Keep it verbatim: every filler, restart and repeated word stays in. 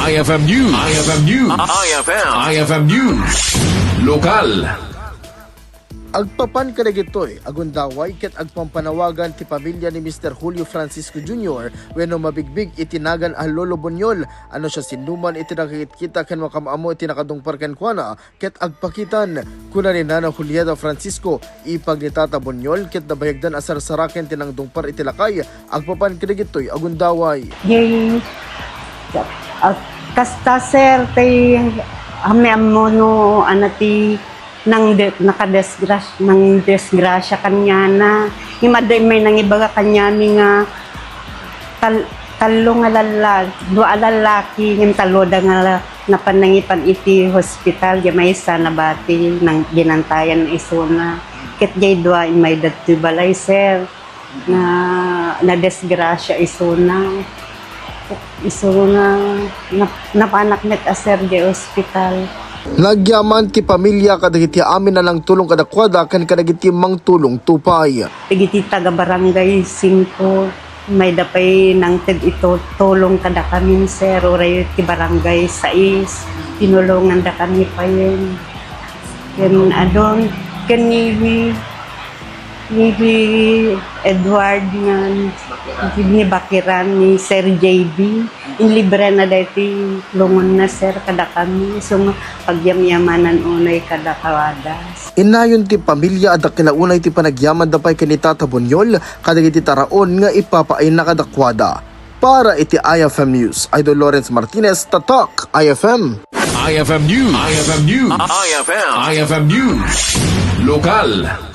I F M News. I F M News. I F M. I F M News. Lokal. Agpapan kadagitoy a gundaway ket agpampanawagan ti pamilya ni Mister Julio Francisco Junior wenno mabigbig iti nagan a Lolo Bonyol a no siasinoman iti nakakitkita ken makaam-ammo iti nakadungpar kenkuana ket agpakitan. Kuna ni Nana Julieta Francisco, ipag ni Tata Bonyol ket nabayagdan a sarsaraken ti nangdungpar iti lakay agpapan kadagitoy a gundaway. Jay, ah, kasta, sir, tay ammom no ania ti nang de-, nakadesgras-, nangdesgrasya kaniana. Ngem adda immay nangibaga kaniami nga tal-, tallo nga lalla-, dua a lallaki, ngem talloda nga napan nangipan iti hospital, diay maysa nabati, nang binantayan isuna. Ket diay dua immay ditoy balay, sir, nga nadesgrasya isuna. Isuna, nap-, napanak met a, sir, diay ospital. Nagyaman ti pamilya kadagiti amin a nangtulong kadakuada ken kadagiti mangtulong tupay. Dagiti taga Barangay Singko, mayda pay nangted iti tulong kadakami, sir, uray ti Barangay Sais, tinulongandakami payen. Ken adun, ken ni, ni Edward nga ni bakiran ni Sir J B, inlibrena daytoy lungonna, sir, kadakami. So, pagyamyamanan unay kadakada. Innayon ti pamilya a dakkel a unay ti panagyamanda pay ken ni Tata Bonyol kadagiti taraon nga ipapaayna kadakuada. Para iti I F M News, Idol Lawrence Martinez, Tatak I F M. I F M News. I F M News. I F M. I F M News. Lokal.